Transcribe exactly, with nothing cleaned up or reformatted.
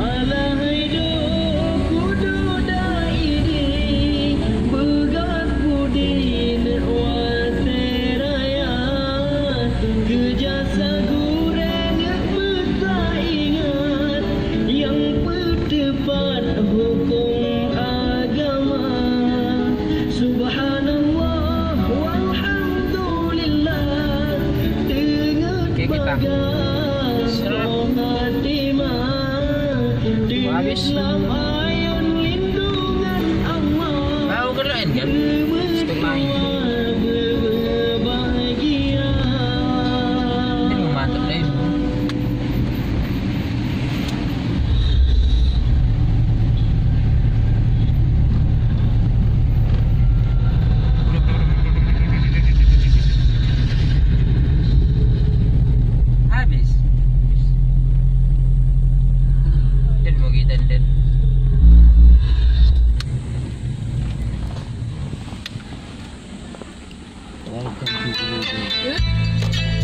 Alahai do kudu daidi, beugat pudin watée raya, keu jasa gurée meusaingat, nyang peuteupat hukôm agama. Subhanallah walhamdulillah, teungeut Oke, kita. Bagas Serap. Roh hati ma, teungeut Habis. Lam ayôn lindungan Allah. Tahu kan lain kan? Setengah ini. Berbahagia. Ini memantap lain. Habis. Dan bagi dan dan. Welcome to Bluebird.